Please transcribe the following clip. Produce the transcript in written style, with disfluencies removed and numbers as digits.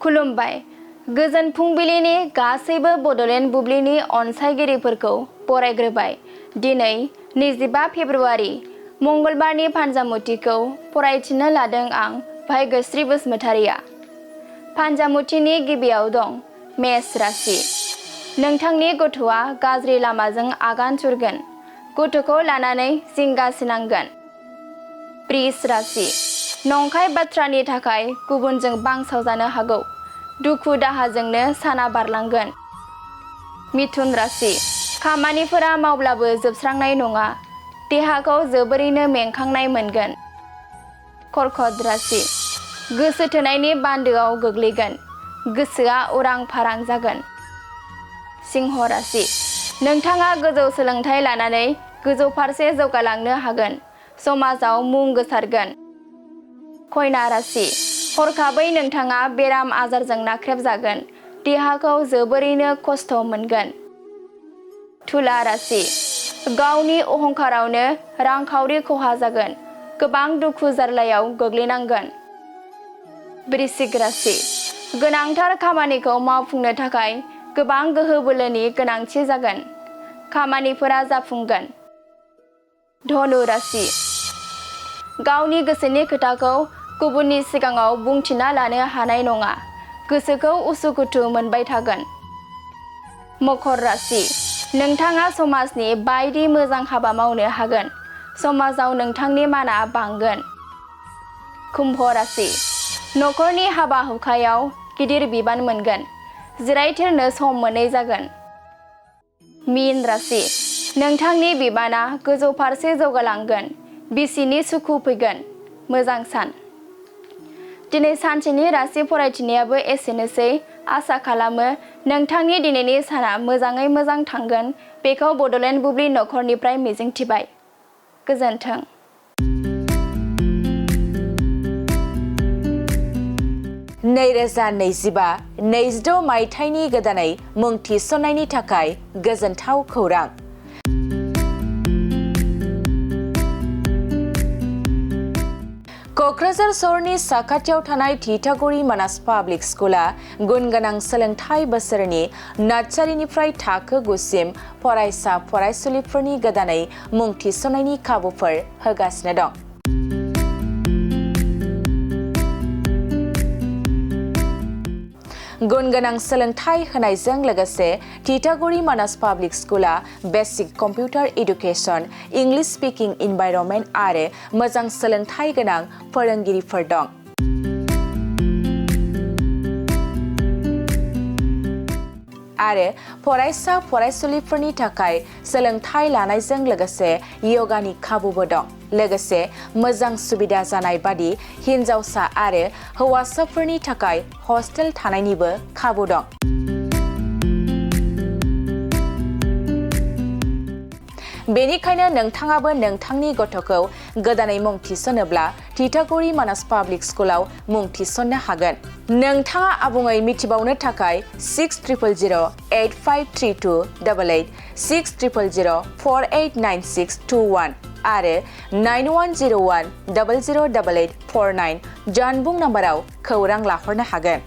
खुलुमबाय। गोजोन फुंबिलिनि गासैबो बड'लेण्ड बुब्लिनि अनसायगिरिफोरखौ बरायग्रोबाय। दिनै 25 फेब्रुआरि मंगलबारनि फान्जामुथिखौ फरायथिनो लादों आं भाग्यश्री बसुमतारिया। फान्जामुथिनि गिबियाव दं मेष राशि। नोंथांनि गथ'आ गाज्रि लामाजों आगान सुरगोन। गथ'खौ लानानै जिंगासिनांगोन। वृष राशि। नंखाय बाथ्रानि थाखाय गुबुनजों बांसावजानो हागौ। दुखु दाहाजोंनो साना बारलांगोन। मिथुन राशि। खामानिफोरा मावब्लाबो जोबस्रांनाय नङा। देहाखौ जोबोरैनो मेंखांनाय मोनगोन। कर्कट राशि। गोसो थोनायनि बान्दोआव गोग्लैगोन। गोसोआ उरां फारां जागोन। सिंह राशि। नोंथाङा गोजौ सोलोंथाइ लानानै गोजौ फारसे जौगालांनो हागोन। समाजाव मुं गोसारगोन। कन्या राशि। हरखाबै नोंथाङा बेराम आजारजों नाख्रेबजागोन। देहाखौ जोबोरैनो खस्थ' मोनगोन। तुला राशि। गावनि अहंकारावनो रांखावरि खहा जागोन। गोबां दुखु जार्लायाव गोग्लैनांगोन। वृश्चिक राशि। गोनांथार खामानिखौ मावफुंनो थाखाय गोबां गोहो बोलोनि गोनांथि जागोन। खामानिफोरा जाफुंगोन। धनु राशि। गावनि गोसोनि खोथाखौ गुबुननि सिगाङाव बुंथिना लानो हानाय नङा। गोसोखौ उसुखुथु मोनबाय थागोन। मकर राशि। नोंथाङा समाजनि बायदि मोजां हाबा मावनो हागोन। समाजाव नोंथांनि माना बांगोन। कुम्भ राशि। नखरनि हाबा हुखायाव गिदिर बिबान मोनगोन। जिरायथेरनो सम मोनै जागोन। मीन राशि। नोंथांनि बिबाना गोजौ फारसे जौगालांगोन। बिसिनि सुखु फैगोन। मोजां सान। दिनै सानसेनि राशि फरायथिनायाबो एसेनोसै। आसा खालामो नोंथांनि दिनैनि साना मोजाङै मोजां थांगोन। बेखौ बड'लेण्ड बुब्लि नखरनिफ्राय मिजिंथिबाय। गोजोन्थों। 2025-26 मायथाइनि गोदानै मुं थिसननायनि थाखाय गोजोनथाव खौरां। क'क्राझार सहरनि साखाथियाव थानाय थिथागुरि मानास पाब्लिक स्कुला गुनगोनां सोलोंथाइ बोसोरनि नार्सारिनिफ्राय थाखो 9 सिम फरायसा फरायसुलिफोरनि गोदानै मुं थिसननायनि खाबुफोर होगासिनो दं। गुनगोनां सोलोंथाइ होनायजों लोगोसे थिथागुरि मानास पाब्लिक स्कुला basic computer education, English speaking environment आरो मोजां सोलोंथाइ गोनां फोरोंगिरिफोर दं। आरो फरायसा फरायसुलिफोरनि थाखाय सोलोंथाइ लानायजों लोगोसे यगानि खाबुबो दं। लोगोसे मोजां सुबिदा जानाय बादि हिन्जावसा आरो हौवासाफोरनि थाखाय हस्टेल थानायनिबो खाबु दं। बेनिखायनो नोंथाङाबो नोंथांनि गथ'खौ गोदानै मुं थिसनोब्ला थिथागुरि मानास पाब्लिक स्कुलाव मुं थिसननो हागोन। नोंथाङा आबुङै मिथिबावनो थाखाय 6000853288 6000489621 आरो 9101008849 जानबुं नाम्बाराव खौरां लाहरनो हागोन।